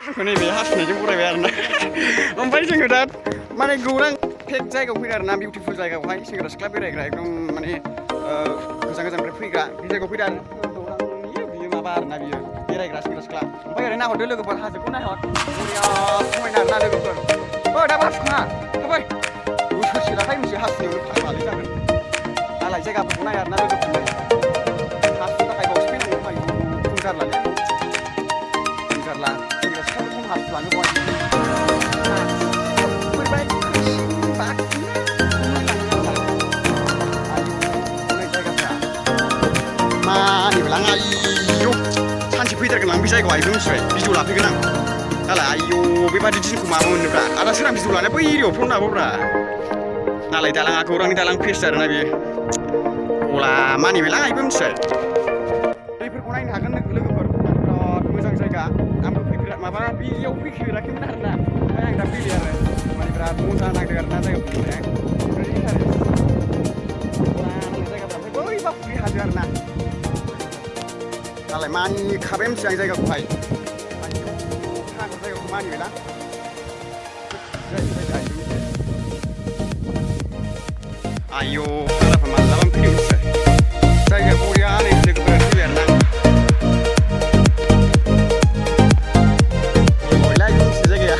नैबे हासुनायजों बरायबाय आरोना ओमफ्राय जोङो दा माने गौरां फेक जायगायाव फैदों आरोना बिउटिफुल जायगायावहाय सेंग्रा सिख्ला बेरायग्रा एकदम माने गोजान गोजाननिफ्राय फैग्रा बे जायगायाव फैदों आरो गौरांनि बियो माबा आरोना बियो बेरायग्रा सेंग्रा सिख्ला ओमफ्राय ओरै नाहरदो लोगोफोर हाजोखौ नायहर बरिया समायना आरोना लोगोफोर दा हासुखा थाबाय बोसोरसे लाखाय मोनसे हासुनायावनो फाग्लालै जागोन दालाय जायगाफोरखौ नाय आरोना लोगोफोर हासुनो थाखाय बावसो फैनांगौ फायो बुंजारलालै बुंजारला सेंग्रा सिख्लाफोरखौ हासुलाङो बहाय बोरैबाय मानिबो लाङा आयौ सानसे फैथारगोन आं बे जायगायाव आयबो मिथिबाय भिडिअ लाफैगोन आं दालाय आयौ बेबादि दिनखौ माबा मोननोब्रा आदा सोरां भिडिअ लानाया बै एरियायाव फन लाबोब्रा नालाय दालाङा गौरांनि दालां फेस आरोना बेयो गला मानिबो लाङा आयबो मिथिबाय दैफोरखौ नायनो हागोन लोगोफोर बिराद मोजां जायगा आंबो फैफेरा माबा बेयाव फैफेराखैमोन आरोना ओमफ्राय आं दा फैबाय आरो माने बिराद मोजां नांदों आरोना जायगाखौ बैबा फुख्रि हाजो आरोना दालाय मानिखाबाय मिथिबाय आं जायगाखौहाय जायगाखौ मानिबायना आयौ फाग्लाफ्रा मालाबानो फैदों मिथिबाय जायगाया बरिया नै लोगोफोरा फैबाय आरोना बरिया आयौ मिथिबाय जायगाया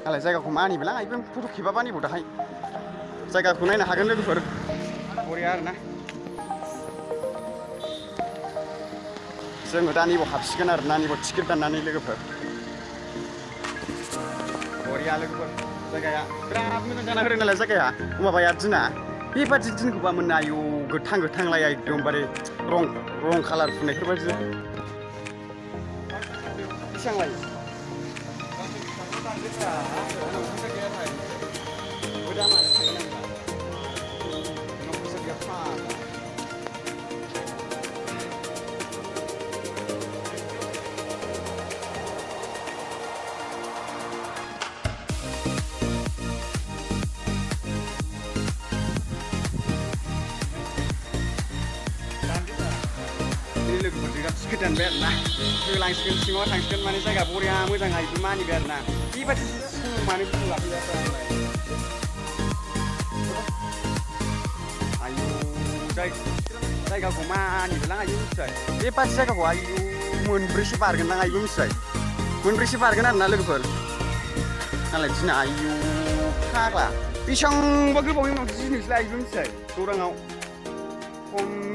नालाय जायगाखौ मानिबोला आइबो फट' खेबा बानिबाव दाहाय जायगाखौ नायनो हागोन लोगोफोर बरिया आरोना जोङो दा नैबाव हाबसिगोन आरोना नैबाव टिकेट दाननानै लोगोफोर बरिया लोगोफोर जायगाया बिराद मोजां जाना होदों नालाय जायगाया माबाया दिना बेबादि दिनखौबा मोननो आयौ गोथां गोथांलाय एकदमबारे रं कालार फुननायफोरबायदि बेसेबां लायो लोगोफोर बिराद टिकेट दानबाय आरोना होलांसिगोन सिङाव थांसिगोन माने जायगा बरिया मोजां आइबो मानिबाय आरोना बेबादि समाव मानो भिडिअ लाफैबाय आयौ जायगाखौ मानिबोलां आयौ मिथिबाय बेबादि जायगाखौ आयौ मोनब्रैसो बारगोन आं आयबो मिथिबाय मोनब्रैसो बारगोन आरोना लोगोफोर नालाय दिना आयौ फाग्ला बेसेबांबा गोबावनि उनाव दिनैसो आयबो मिथिबाय गौराङाव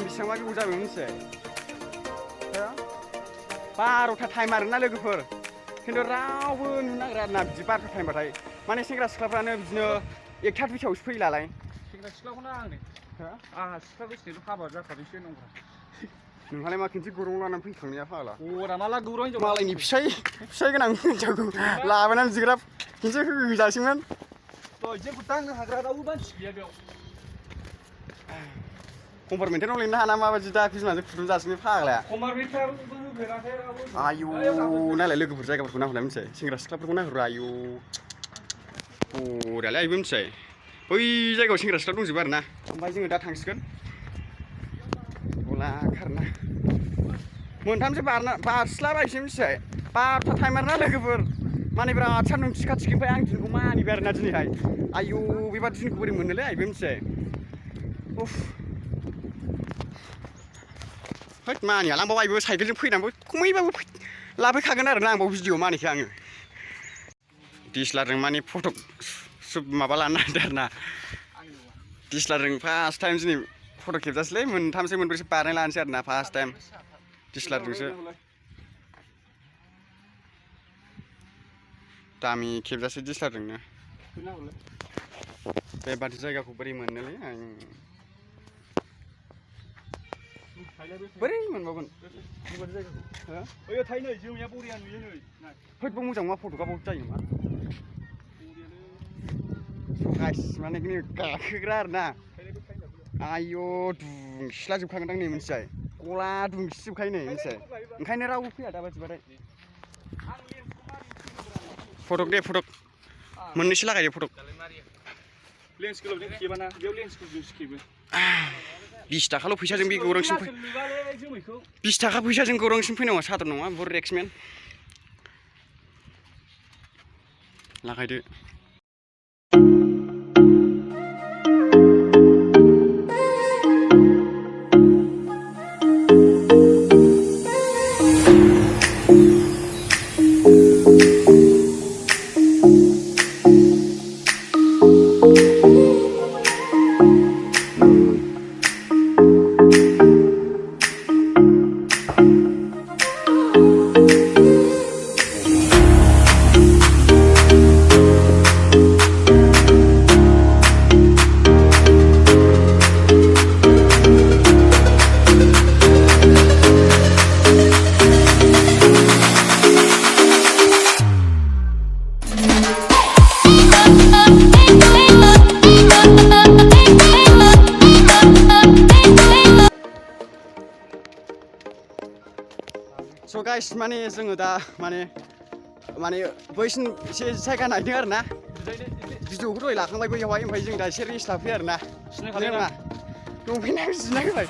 बेसेबांबा गोबाव जाबाय मिथिबाय 12टा टाइम आरोना लोगोफोर खिन्थु रावबो नुनो नागिरा आरोना बिदि 12टा टाइमबाथाय माने सेंग्रा सिख्लाफ्रानो बिदिनो 1टा 2टायावसो फैलालाय सेंग्रा सिख्लाखौनो आंनो आंहा सिख्ला गोसोनि हाबा जाखादोंसो नंगौ नोंहालाय मा खनसे गौरां लानानै फैखांनाया फाग्ला अरा माला गौरां हिनजाव मालायनि फिसाय गोनां हिनजावखौ लाबोनानै जिग्रा खनसे होजासिमोन जेबो दांनो हाग्रा रावबो मानसि गैया बेयाव कम्पार्टमेन्टाव लिंनो हाना माबायदि दा बिमाजों फुदुं जासिनो फाग्लाया आयौ नायलाय लोगोफोर जायगाफोरखौ नाहरलाय मिथिबाय सेंग्रा सिख्लाफोरखौ नाहर आयौ बरियालै आयबो मिथिबाय बै जायगायाव सेंग्रा सिख्ला दंजोबो आरोना ओमफ्राय जोङो दा थांसिगोन गला खारना मोनथामसो बारस्लाबायसो मिथिबाय 12टा टाइम आरोना लोगोफोर माने बिराद सान्दुं थिखा थिखिनिफ्राय आं दिनखौ मानिबाय आरोना दिनैहाय आयौ बेबादि दिनखौ बोरै मोनोलै आयबो मिथिबाय उफ होद मानिया लांबाव आयबो साइकेलजों फैनानैबो खमैबाबो लाफैखागोन आरोना आंबाव भिडिअ मानिखो आङो डिएसएलआरजों माने फट' माबा लानो नागिरदों आरोना डिएसएलआरजों फार्स्ट टाइम दिनै फट' खेबजासैलै मोनथामसो मोनब्रैसो बारनाय लानोसै आरोना फार्स्ट टाइम डिएसएलआरजोंसो दामि खेबजासै डिएसएलआरजोंनो बेबादि जायगाखौ बोरै मोननोलै आं बोरै मोनबावगोन हो ओइ थाइ नै जोमैया बरिया नुयो नै फैदबो मोजां मा फट'आ बाव जायो मा गाइस माने गini गाखोग्रा आरोना आयौ दुंसिला जोबखागोनदां नै मोनथिबाय गला दुंसिजोबखायो नै मोनथिबाय ओंखायनो रावबो फैया दा बादिबाथाय फटक दे फटक मोननैसो लागायदो फटक लेन्स गोलावजों खेबाना बेयाव लेन्स गोलावजों खेबो 20 थाखाल' फैसाजों बे गौरांसिम फै 20 थाखा फैसाजों गौरांसिम फैनांगौ सादर नङा बरेक्समेन लागायदो So guys, माने जोङो दा माने बैसिन एसे जायगा नायदों आरोना भिडिअखौ दहाय लाखांबाय बैयावहाय ओमफ्राय जों दा एसे रेस्ट लाफैयो आरोना सिनायखादों लंपेन्टआ जिनायबाय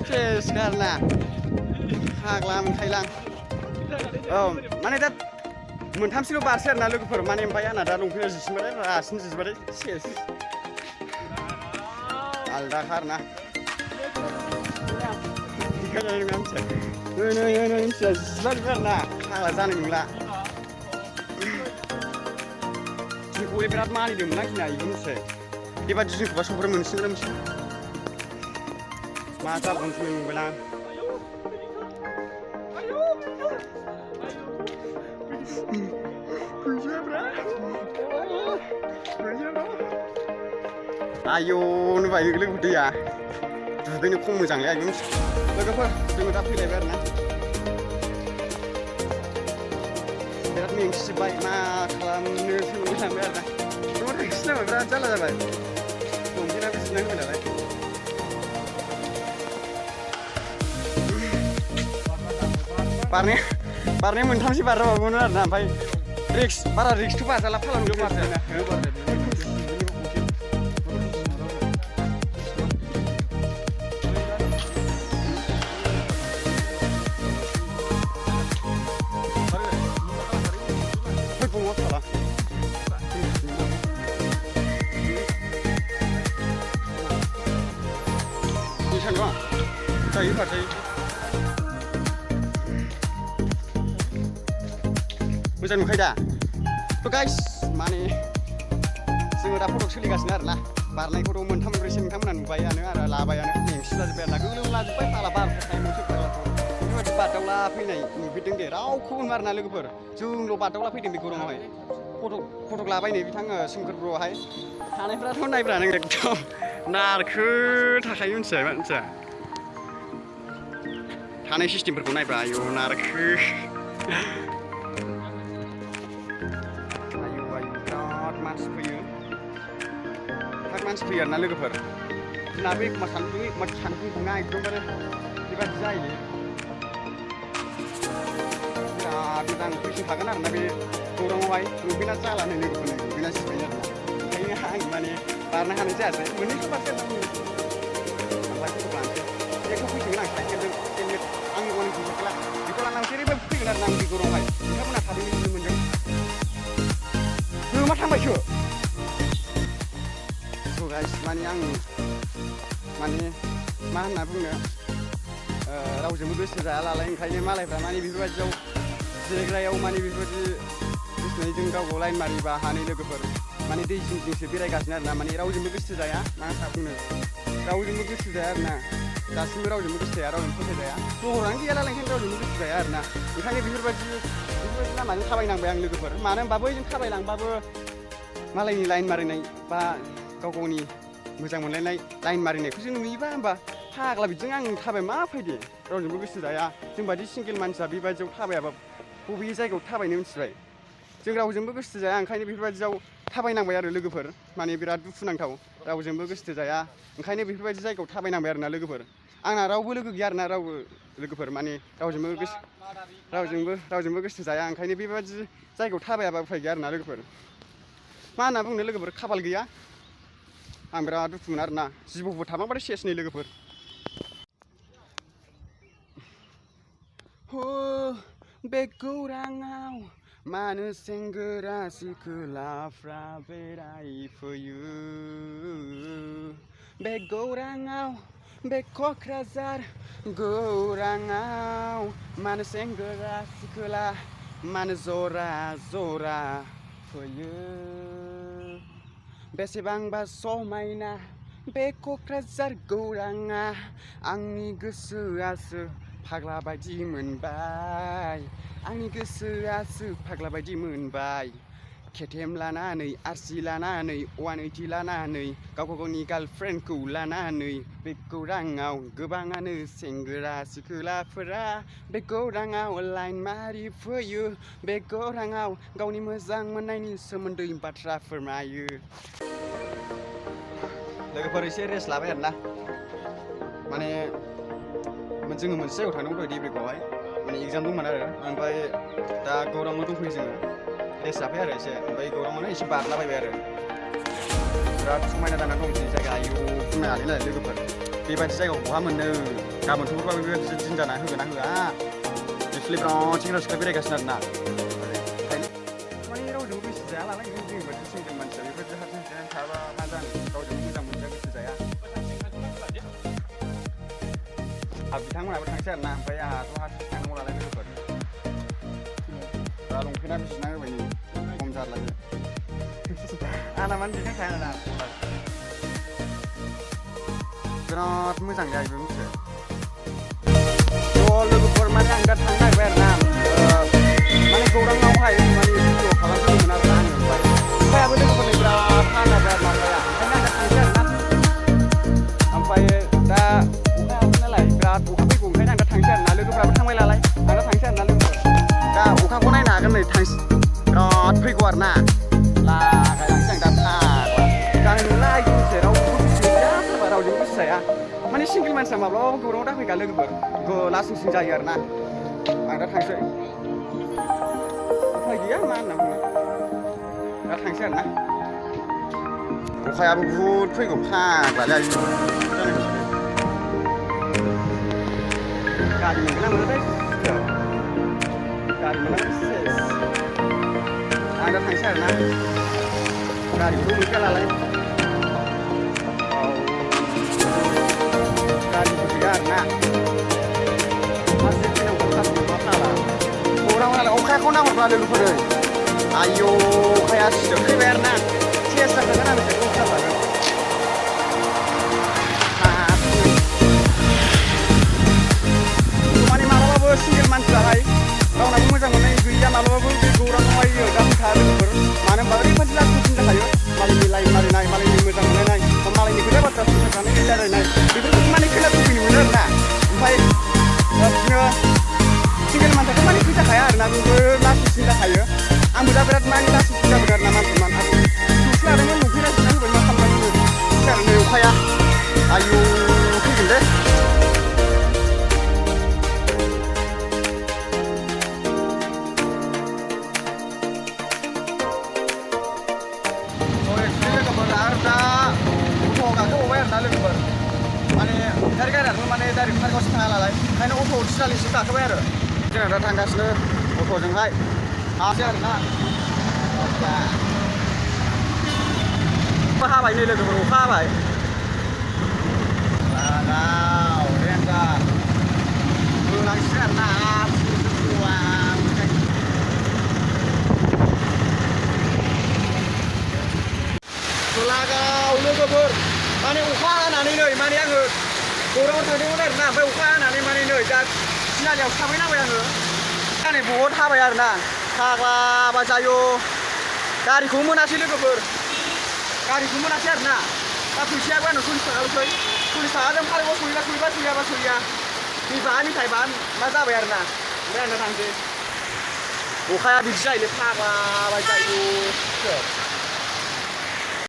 सेसखा आरोना फाग्ला मोनखायलां औ माने दा मोनथामसोल' बारसै आरोना लोगोफोर माने ओमफ्राय आंना दा लंपेन्टआ जिसिनबाथाय रासिन जिसिबाथाय सेस आलदाखा आरोना नै मिथिया जिसिबाजोब्बाय आरोना फाग्ला जानाय नंला जोंखौहाय बिराद मानिदोंमोन आरोखि ना बेबो मिथिबाय बेबादि जोंखौबा सफोर मोनसिगोन मिथिबाय मा जाबावगोन जों नुबायना आयौ नुबाय लोगोफोर दैया दुगैनो खम मोजांलै आयौ लोगोफोर जोङो दा फैलायबाय आरोना बिराद मेंसिजोब्बाय मा खालामनो सोंलांबाय आरोना न'आव थांसिनाबा बिराद जारला जाबाय लंपेन्टआबो जिनाय होबाय नालाय बारनाया मोनथामसो बारजाबावगोन आरोना ओमफ्राय बारा रिक्सथ' बारजाला फालांगियाव बारजाया मोजां नुखायो दा थ' गाइस माने जोङो दा फटक सोलिगासिनो आरोना बारनायखौथ' मोनथाम मोनब्रैसो नोंथांमोना नुबायानो आरो लाबायानो मेंसिलाजोब्बाय आरोना गोलोमलाजोब्बाय फाला बारखाय मोनसे फाग्लाखौ बेबायदि बारदावला फैनाय नुफेरदों दे रावखौबो नुवा आरोना लोगोफोर जोंल' बारदावला फैदों बे गौराङावहाय फटक लाबाय नै बिथां सोमखोर ब्र'आवहाय थानायफ्राथ' नायब्रा नों एकदम नारखो थाखायो मिथिया थानाय सिस्टेमफोरखौ नायब्रा आयौ नारखो बिराद मानसि फैयो आरोना लोगोफोर जोंना बे एखम्बा सानदुं दुङा एकदमबारे बेबादि जायो बिराद मोजां फैसिनखागोन आरोना बे गौराङावहाय लंपेन्टआ जालानो लोगोफोरनो लंपेन्टआ जिबाय आरोना ओंखायनो आं माने बारनो हानाय जायासै मोननैसो बारसै बेखौ फैसिगोन आं साइकेलजों आंनि गनि साइकेला बेखौ लानानै जेरैबाबो फैगोन आरोना आं बे गौराङावहाय नोंथांमोना थाबैनो नुनो मोनदों मा थांबायसो गाइस माने आं माने मा होनना बुंनो रावजोंबो गोसो जायालाय ओंखायनो मालायफ्रा माने बेफोरबायदियाव जिरायग्रायाव माने बेफोरबायदि गोसोनानै जों गावखौ लाइन मारिबा हानै लोगोफोर माने दै जिं जिंसो बेरायगासिनो आरोना माने रावजोंबो गोसो जाया मा होनना बुंनो रावजोंबो गोसो जाया आरोना दासिमबो रावजोंबो गोसो जाया रावजोंबो फोथायजाया महरानो गैयालाय ओंखायनो रावजोंबो गोसो जाया आरोना ओंखायनो बेफोरबायदि लामाजों थाबायनांबाय आं लोगोफोर मानो होनबा बैजों थाबायलांबाबो मालायनि लाइन मारिनाय बा गाव गावनि मोजां मोनलायनाय लाइन मारिनायखौसो नुयोबा होमबा फाग्ला बिदिजों आं थाबाय मा फायदे रावजोंबो गोसो जाया जोंबादि सिंगेल मानसिया बेबायदियाव थाबायाबा बबे जायगायाव थाबायनो मिथिबाय जों रावजोंबो गोसो जाया ओंखायनो बेफोरबायदियाव थाबायनांबाय आरो लोगोफोर माने बिराद दुखुनांथाव रावजोंबो गोसो जाया ओंखायनो बेफोरबायदि जायगायाव थाबायनांबाय आरोना लोगोफोर आंना रावबो लोगो गैया आरोना रावबो लोगोफोर माने रावजोंबो गोसो जाया ओंखायनो बेबायदि जायगायाव थाबायाबा उफाय गैया आरोना लोगोफोर मा होनना बुंनो लोगोफोर खाफाल गैया आं बिराद दुखु मोनो आरोना जिबौफोर थाबांबाथाय सेस नै लोगोफोर बे गौराङाव मानो सेंग्रा सिख्लाफ्रा बेरायफैयो बे गौराङाव बे क'क्राझार गौराङाव मानो सेंग्रा सिख्ला मानो जरा जरा फैयो बेसेबांबा समायना बे क'क्राझार गौराङा आंनि गोसोआसो फाग्ला बायदि मोनबाय आंनि गोसोआसो फाग्ला बायदि मोनबाय केटिएम लानानै आरसि लानानै 180 लानानै गावनि गार्लफ्रेन्डखौ लानानै बे गौराङाव गोबाङानो सेंग्रा सिख्लाफोरा बे गौराङाव लाइन मारि फैयो बे गौराङाव गावनि मोजां मोननायनि सोमोन्दै बाथ्रा फोरमायो लोगोफोर एसे रेस्ट लाबाय आरोना माने जोङो मोनसे जायगायाव थांनांगौ दहाय देब्रिखौहाय माने एग्जाम दंमोन आरो ओमफ्राय दा गौराङाव दंफैयो जोङो रेस्ट लाबाय आरो एसे ओमफ्राय गौराङावनो एसे बारलाबायबाय आरो बिराद समायना जाना दं जि जायगा आयौ बुंनो हालै नालाय लोगोफोर बेबायदि जायगायाव बहा मोननो गाबोन समफोरबाबो बेबायदि दिन जाना होगोन ना होआ एक्सुवेलि बिराद सेंग्रा सिख्ला बेरायगासिनो आरोना ओंखायनो माने रावजोंबो गोसो जाया नालाय जोंनि बायदि सिंगेल मानसिया बेबायदि हारसिं जिरायनानै थाबा मा जानो रावजोंबो मोजां मोननो गोसो जाया बिथांमोनाबो थांसै आरोना ओमफ्राय आंहाथ' हारसिं थांनांगौ नालाय लोगोफोर दा लंपेन्टआ बिसिना होबाय नै खम जारलायो आंना मानो बिदिनो थाया ना बिराद मोजां जाहैबाय मिथिबाय लोगोफोर माने आं दा थांनो नागिरबाय आरोना माने गौराङावहाय माने भिडिअ खालामदोंमोन आरोना आङो ओमफ्राय अखायाबो लोगोफोरनि बिराद हानाय आरोना अखाया ओंखायनो आं दा थांसै आरोना ओमफ्राय दा बिराद अखा फैगौ ओंखायनो आं दा थांसै आरोना लोगोफ्राबो थांबाय नालाय आं दा थांसै आरोना लोगोफोर दा अखाखौ नायनो हागोन नै थांसै बिराद फैगौ आरोना लागायलांसै आं दा फाग्ला जानाय नंला आइजोंसो रावबो गोसो गैया सोरबा रावजोंबो गोसो जाया माने सिंगेल मानसिया माब्लाबाबो गौराङाव दाफैखा लोगोफोर लासिंसिं जायो आरोना आं दा थांसै उफाय गैया मा होनना बुङो दा थांसै आरोना अखायाबो बुहुद फैगौ फाग्लालै आयु गारि मोनगोन ना मोनाथाय गारि मोनाबा सेस आं दा थांसै आरोना गारिखौथ' मोनखाया नालाय गारिबो गैया आरोना मासे फैनांगौ खालामनो हाला गौराङाव नालाय अखाखौ नाहरब्ला लोगोफोर आयौ अखाया सिजोबफैबाय आरोना सेस जाखागोन आरो बेखौ जाखागोन सिंगेल मानसियाहाय रावनाबो मोजां मोननाय गैया माब्लाबाबो बे गौराङावहाय जाफैखा लोगोफोर मानो होनबा ओरैबायदि लासिंसिं जाखायो मालायनि लाइन मारिनाय मालायनि मोजां मोनलायनाय मालायनि खोथा बाथ्रा सोंनानै रायलायनाय बेफोरखौ माने खोनासंफैनो मोनो आरोना ओमफ्राय बिदिनो सिंगेल मानसियाथ' माने फैजाखाया आरोना बेबो लासिंसिं जाखायो आंबो दा बिराद माने लासिंसिं जाबाय आरोना मानसिमान आरो दुसु लादोंमोन लंपेन्टआ जिना होबाय मा खालामनांगौ नै अखाया आयु फैगोन दे लोगोफोर माने बेटारि गारियाथ' माने डाइरेक्ट पार्कआवसो थाङा नालाय ओंखायनो अट' थिनालिसिम गाखोबाय आरो जोंना दा थांगासिनो अट'जोंहाय थांसै आरोना अखा हाबाय नै लोगोफोर अखा हाबाय रेन्जार होनांसिगोन आरोना लागाव लोगोफोर माने अखा हानानै नै माने आङो गौराङाव थांदोंमोन आरोना ओमफ्राय अखा हानानै माने नै दा थिनालियाव थाबायनांबाय आङो माने बहुद हाबाय आरोना फाग्लाबा जायो गारिखौ मोनासै लोगोफोर गारिखौ मोनासै आरोना दा फैसायाबो आंनाव 40 थाखाल'सै 40 थाखाजों फारौआव सहैयाबा सहैया फैबानि थाइबा मा जाबाय आरो ना ओमफ्राय आंना थांसै अखाया बिदि जायोलै फाग्ला बायदि जायो